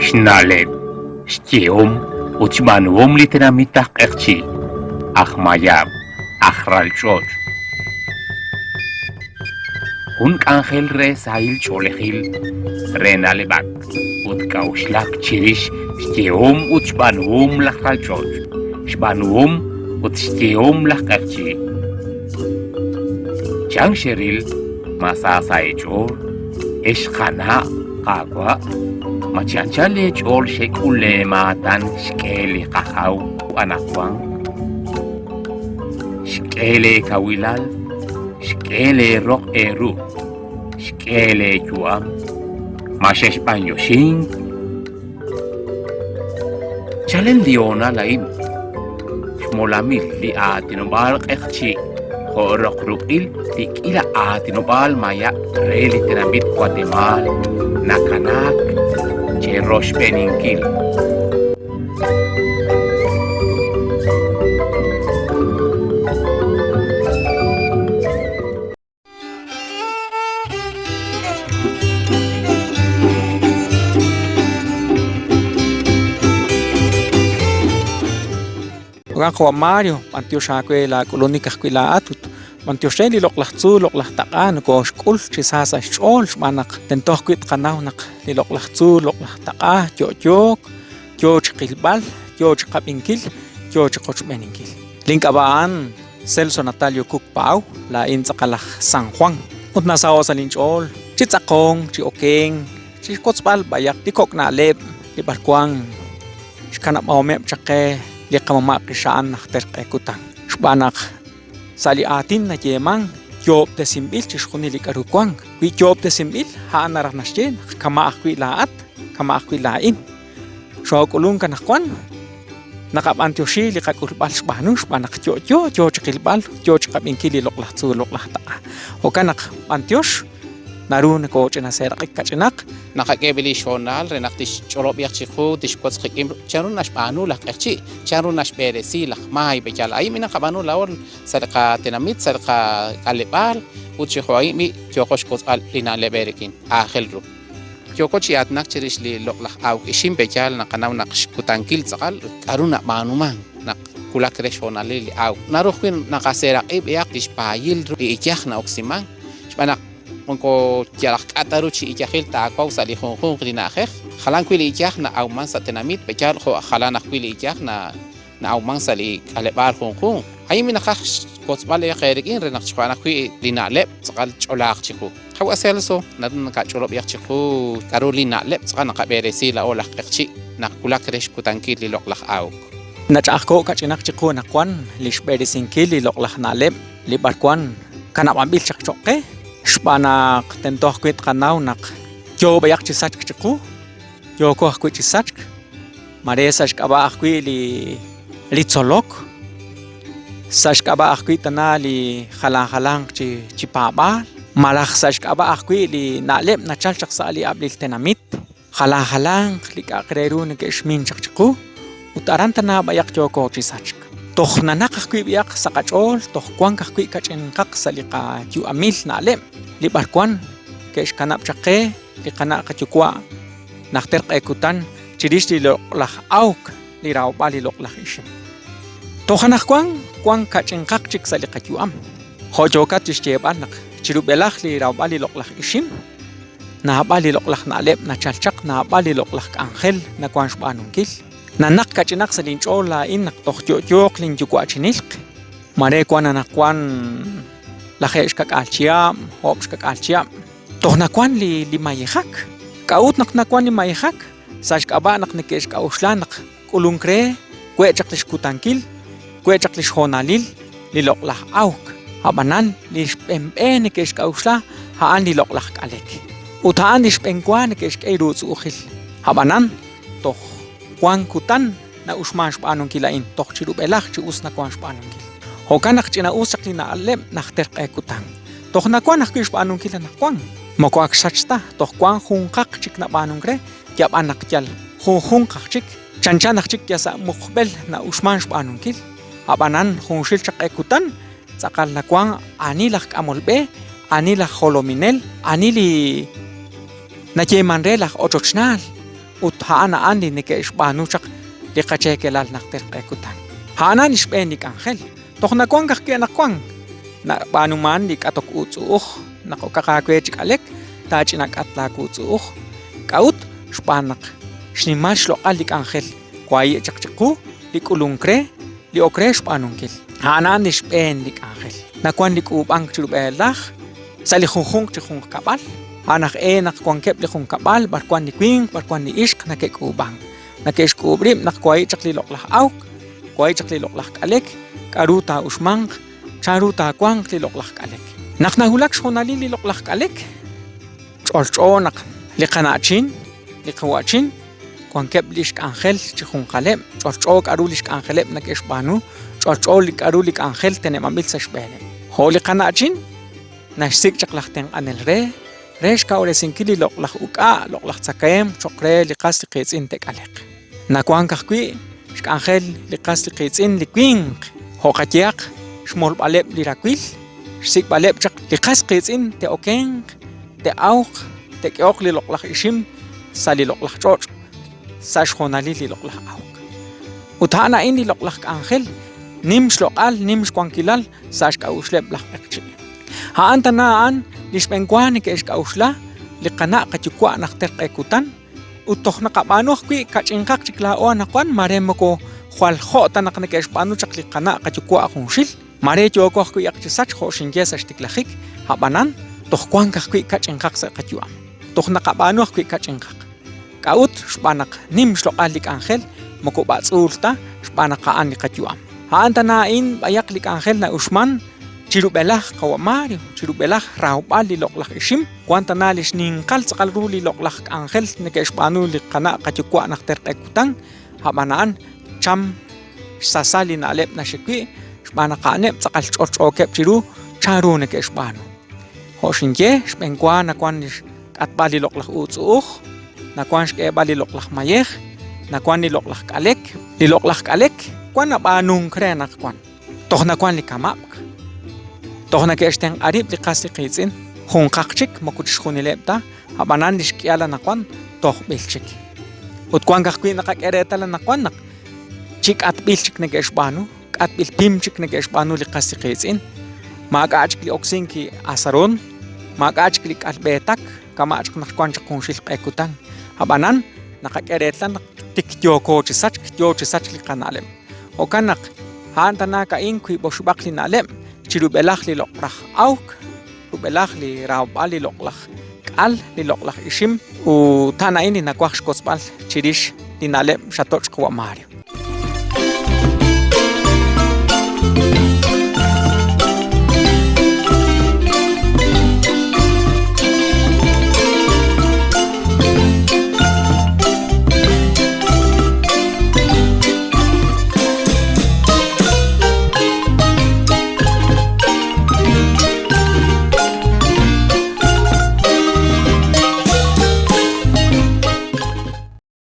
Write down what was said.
Xna'leb', xyehom ut xb'aanuhom li tenamit aj Q'eqchi', aj Mayab', aj ralch'och'. Jun k'anjel re sahil ch'oolejil, re na'leb'ak ut k'a'uxlak chirix xyehom ut xb'aanuhom laj ralch'och', xb'aanuhom ut xyehom laj Q'eqchi'. Chan xeril ma sa sa' eech'ool, ex qana' qaawa'? Ma chi anchal eech'ool xek'ul leemaatan xk'e li qajaw anaqwan? Xk'e leekawilal, xk'e leeroq eeru, xk'e leeyu'am. Ma xexb'anyoxink? Chalen li hoonal a'in, xmolamil li aatinob'aal q'eqchi' jo' roq ruq'il li k'iila aatinob'aal mayab' re li tenamit Watemaal nakanaak cheroxb'eeninkil. Jo'kan qawa' Mario, b'antiox aawe laak'ulunik ajwi' laa'at ut b'antiox re li loq'laj tzuul, loq'laj taq'a nokooxk'ul chi sa sa' xch'ool xb'aan naq tento ajwi' tqanaw naq li loq'laj tzuul, loq'laj taq'a yo'yook, yoo chi qilb'al, yoo chi qab'inkil, yoo chi qochb'eeninkil. Link'ab'a' a'an Celso Natalio Cuc Paau, laa'in tz'aqal aj San Juan, ut nasaho' sa' linch'ool chi tz'aqonk, chi okenk, chi xwotzb'al b'ayaq li kok' na'leb' li b'arwan xkanab'ahomeb' chaq qe li qamama' qixa'an najter q'e kutan. Xb'aan naq sa' li aatin nayeeman yo'ob'tesinb'il chixjunil li k'a'ru wank. Wi yo'ob'tesinb'il, a'an naraj naxye naq kama' ajwi' laa'at, kama' ajwi' laa'in. Xook'ulunk anaqwan, naqab'antioxi li qak'ulb'al xb'aanu xb'aan naq yo'yo yoo chi qilb'al, yoo chi qab'inkil li loq'laj tzuul, loq'laj taq'a. Jo'kan naq b'antiox naru nokooch'ina seeraq'ik kach'inaq. Naqak'e li xhoonal re naq tixch'olob'ihaq chiqu, tixwotz qik'in chanru naxb'aanu laj q'eqchi', chanru naxb'eresi laj maay b'eyal. A'in b'i naqab'aanu laa'o sa' li qatenamit, sa' li qak'aleb'aal ut chi jo' a'in b'i yooqo xwotzb'al li na'leb' eerik'in. Aajel ru. Yooko chi aatinak chirix li loq'laj awk ixim, pe'yaal naqanaw naq xkutankil tz'aqal ut k'aru nab'aanumank naq wulak re xhoonalil li awk. Naru ajwi' naqaseeraq'i b'ihaq li xpaayil ru li iyaj na'oksimank, xb'aan naq moko yalaq k'a' ta ru chi iyajil taawaw sa' li junjunq li na'ajej. Jalan wi' li iyaj na'awmank sa' tenamit, pe'yaal jo' jalan ajwi' li iyaj na'awmank sa' li k'aleb'aal junjunq. A'in mi naqaj xwotzb'al eerik'in re naq xjo'an ajwi' li na'leb' tz'aqal ch'olaaq chiqu. Qawa' Celso, naru nakach'olob'ihaq chiqu k'aru li na'leb' tz'aqal naqab'eresi laa'o laj q'eqchi' naq wulak re xkutankil li loq'laj awk. Nach'a'ajko'k kach'inaq chiqu anaqwan li xb'eresinkil li loq'laj na'leb' li b'arwan kanab'anb'il chaq cho'q qe, xb'aan naq tento ajwi' tqanaw naq yoo b'ayaq chi sachk chiqu, yooko ajwi' chi sachk. Mare sa' xk'ab'a' ajwi' li li tzolok, sa' xk'ab'a' ajwi' tana li jalan jalanq chi chi paab'aal, malaj sa' xk'ab'a' ajwi' li na'leb' nachal chaq sa' li ab'lil tenamit, jalan jalanq li k'a'aq re ru neke'xmin chaq chiqu ut aran tana b'ayaq yooko chi sachk. Toj nanaq ajwi' b'ayaq sa' qach'ool, toj wank ajwi' kach'inqaq sa' li qayu'amil na'leb' li b'arwan ke'xkanab' chaq qe li qana' qayuwa' najter q'e kutan chirix li loq'laj awk, li rawb'al li loq'laj ixim. Toj anaqwan wank kach'inqaq chik sa' li qayu'am. Jo' yookat chi xyeeb'al naq chi rub'elaj li rawb'al li loq'laj ixim, naab'al li loq'laj na'leb' nachal chaq, naab'al li loq'laj k'anjel nawank xb'aanunkil. Nanaq kach'inaq sa' linch'ool laa'in naq toj yo'yooq linyuwa'chinilq, mare wank anaqwan lajeeb' xka'k'aal chihab', oob' xka'k'aal chihab'. Toj nawank li mayejak. K'a'ut naq nawank li mayejak? Sa' xk'ab'a' naq neke'xk'a'uxla naq k'ulunk re we' chaq li xkutankil, we' chaq li xhoonalil li loq'laj awk. Ab'anan li xb'enb'e neke'xk'a'uxla a'an li loq'laj k'alek. Ut a'an li xb'enwa neke'xk'e ruutz'u'ujil. Ab'anan toj wank kutan na'uxmank xb'aanunkil a'in, toj chi rub'elaj chi us nawank xb'aanunkil. Jo'kan naq ch'ina'us chaq li na'leb' najter q'e kutan. Toj nawank ajwi' xb'aanunkil anaqwan. Moko ak xsach ta, toj wank junqaq chik nab'aanunk re, yab'an naq yal junjunq aj chik, chanchan aj chik yal sa' muqb'el na'uxmank xb'aanunkil. Ab'anan junxil chaq q'e kutan, tz'aqal nawank ani laj k'amol b'e, ani laj jolominel, ani li nayeeman re laj ochochnaal. Ut a'an a'an li neke'xb'aanu chaq li qacheekelal najter q'e kutan. A'an a'an li xb'een li k'anjel. Toj nawank ajwi' anaqwan nab'aanuman li k'atok uutz'u'uj. Naq okaq aawe chi k'alek, taach'ina k'at laawuutz'u'uj. K'a'ut? Xb'aan naq xnimal xloq'al li k'anjel wahi' chaq chiqu li k'ulunk re, li ok re xb'aanunkil. A'an a'an li xb'een li k'anjel. Nawank li k'uub'ank chi rub'elaj sa' li junjunq chi junqkab'al. A'an aj e naq wankeb' li junkab'al b'ar wank li winq, b'ar wank li ixq nake'k'uub'ank. Nake'xk'uub' rib' naq wahi' chaq li loq'laj awk, wahi' chaq li loq'laj k'alek, k'aru taa'uxmanq, chanru taawanq li loq'laj k'alek. Naq nawulak xhoonalil li loq'laj k'alek, ch'olch'o naq li qana'chin, li qawa'chin wankeb' li xk'anjel chi junqaleb', ch'olch'o k'aru li xk'anjeleb' nake'xb'aanu, ch'olch'o li k'aru li k'anjel teneb'anb'il sa' xb'eeneb'. Jo' li qana'chin naxsik' chaq laj tenq'anel re, re xkawresinkil li loq'laj uk'a', loq'laj tzakahemq cho'q re li qas li qiitz'in te'k'aleq. Nawank ajwi' xk'anjel li qas li qiitz'in li winq, jo' qayehaq xmolb'aleb' li rawil, xsik'b'aleb' chaq li qas qiitz'in te'okenq, te'awq, te'k'ehoq li loq'laj ixim sa' li loq'laj ch'och' sa' xhoonalil li loq'laj awk. Ut a'an a'in li loq'laj k'anjel nim xloq'al, nim xwankilal sa' xk'a'uxleb' laj q'eqchi'. A'an tana a'an li xb'enwa neke'xk'a'uxla li qana' qayuwa' najter q'e kutan ut toj naqab'aanu ajwi' kach'inqaq chik laa'o anaqwan mare moko jwal jo' ta naq neke'xb'aanu chaq li qana' qayuwa' junxil. Mare yooko ajwi' yaq chi sachk jo' xinye sa' xtiklajik, a'b'anan toj wank ajwi' kach'inqaq sa' qayu'am. Toj naqab'aanu ajwi' kach'inqaq. K'a'ut? Xb'aan naq nim xloq'al li k'anjel, moko b'atz'uul ta, xb'aan naq a'an li qayu'am. A'an tana a'in b'ayaq li k'anjel na'uxman chi rub'elaj qawa' Mario, chi rub'elaj rawb'al li loq'laj ixim, wan tana li xninqal tz'aqal ru li loq'laj k'anjel neke'xb'aanu li qana' qayuwa' najter q'e kutan, a'b'an a'an cham xsasal li na'leb' naxik wi' xb'aan naq a'aneb' tz'aqal ch'olch'ookeb' chiru chanru neke'xb'aanu. Jo' xinye, xb'eenwa nawank li xk'atb'al li loq'laj uutz'u'uj, nawank xk'eeb'al li loq'laj mayej, nawank li loq'laj k'alek. Li loq'laj k'alek wan nab'aanunk re anaqwan. Toj nawank li kamab'k. Toj neke'xtenq'a rib' li qas li qiitz'in. Junqaq chik moko chixjunileb' ta, ab'anan li xk'ihal anaqwan tojb'il chik. Ut wank ajwi' naqak'e reetal anaqwan naq chi k'atb'il chik neke'xb'aanu, k'atb'il pim chik neke'xb'aanu li qas li qiitz'in. Maak'a' chik li oksink asaron, maak'a' chik li k'alb'eetak, kama' chaq naq wank chaq junxil q'e kutan. Ab'anan, naqak'e reetal naq tik yooko chi sachk, yoo chi sachk li qana'leb'. Jo'kan naq a'an tana ka'in wiib'oxib'aq li na'leb' chi rub'elaj li loq'laj awk, rub'elaj li rawb'al li loq'laj k'al, li loq'laj ixim, ut a'an a'in li nawaj xwotzb'al chirix li na'leb' xatoch' qawa' Mario.